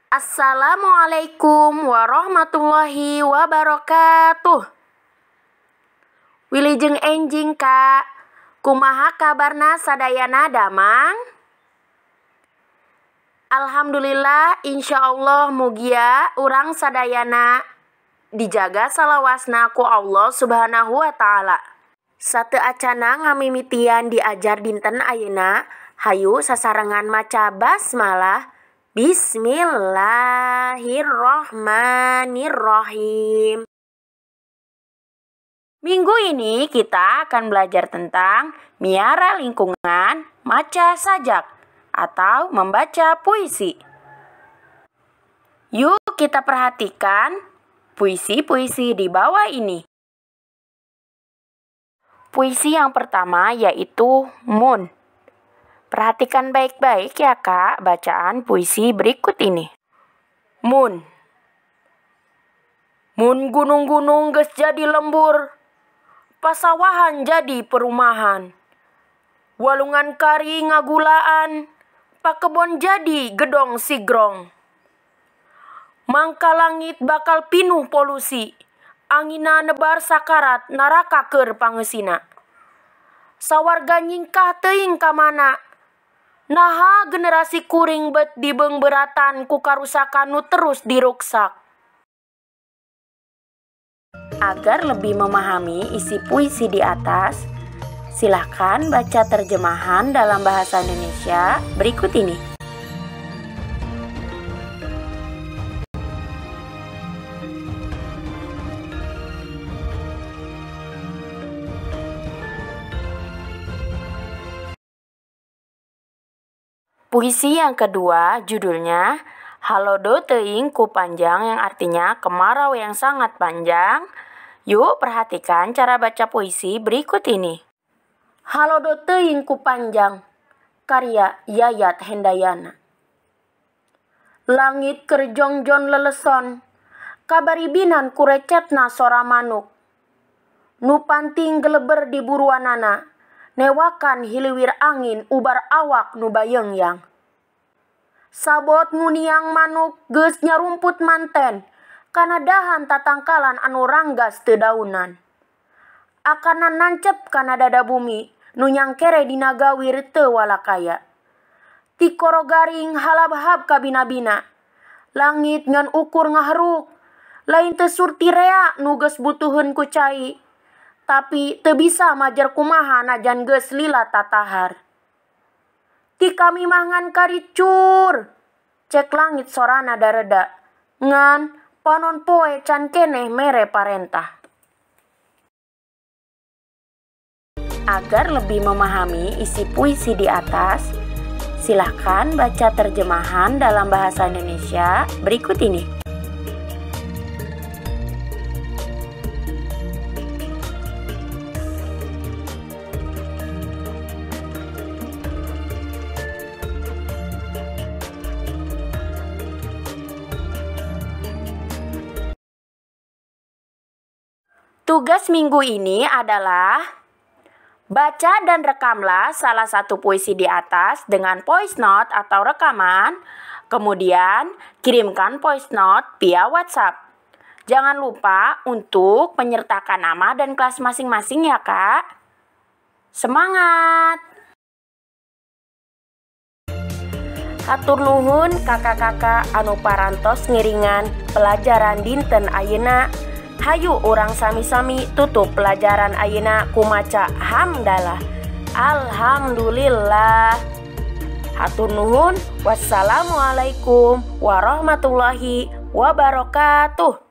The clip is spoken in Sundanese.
Assalamualaikum warahmatullahi wabarakatuh. Wilujeng enjing Kak. Kumaha kabarna sadayana damang? Alhamdulillah, insyaallah mugia urang sadayana dijaga salawasna ku Allah Subhanahu wa taala. Sateuacana ngamimitian diajar dinten ayeuna, hayu sasarengan maca basmalah. Bismillahirrohmanirrohim. Minggu ini kita akan belajar tentang miara lingkungan, maca sajak, atau membaca puisi. Yuk kita perhatikan puisi-puisi di bawah ini. Puisi yang pertama yaitu Moon. Perhatikan baik-baik ya Kak bacaan puisi berikut ini. Mun. Mun gunung-gunung geus jadi lembur, pasawahan jadi perumahan. Walungan kari ngagulaan, pakebon jadi gedong sigrong. Mangka langit bakal pinuh polusi, angina nebar sakarat naraka keur pangeusina. Sawarga nyingkah teuing ka mana? Naha generasi kuring bet dibeungbeuratan ku karusakan nu terus diruksak. Agar lebih memahami isi puisi di atas, silahkan baca terjemahan dalam bahasa Indonesia berikut ini. Puisi yang kedua judulnya Halodo Teuing Ku Panjang, yang artinya kemarau yang sangat panjang. Yuk perhatikan cara baca puisi berikut ini. Halodo Teuing Ku Panjang, karya Yayat Hendayana. Langit keur jongjon leleson, kabaribinan ku recetna sora manuk. Nu panting geleber di buruanana, newakan hiliwir angin ubar awak nu bayeungyang. Sabot nguniang manuk geus nyarumput manten, kana dahan tatangkalan anu ranggas teu daunan. Akana nancep kana dada bumi, nu nyangkere dina gawir teu walakaya. Tikoro garing halabhab kabina-bina, langit ngan ukur ngaheruk, lain teu surti rea nu geus butuheun ku cai. Tapi teu bisa majer kumaha najan geus lila tatahar. Ti kami mah ngan karicur, cek langit sorana dareda, ngan panon poe can keneh mere parentah. Agar lebih memahami isi puisi di atas, silahkan baca terjemahan dalam bahasa Indonesia berikut ini. Tugas minggu ini adalah baca dan rekamlah salah satu puisi di atas dengan voice note atau rekaman. Kemudian kirimkan voice note via WhatsApp. Jangan lupa untuk menyertakan nama dan kelas masing-masing ya Kak. Semangat! Hatur nuhun kakak-kakak anu parantos ngiringan pelajaran dinten ayeuna. Hayu urang sami-sami tutup pelajaran ayeuna ku maca hamdalah. Alhamdulillah. Hatur nuhun. Wassalamualaikum warahmatullahi wabarakatuh.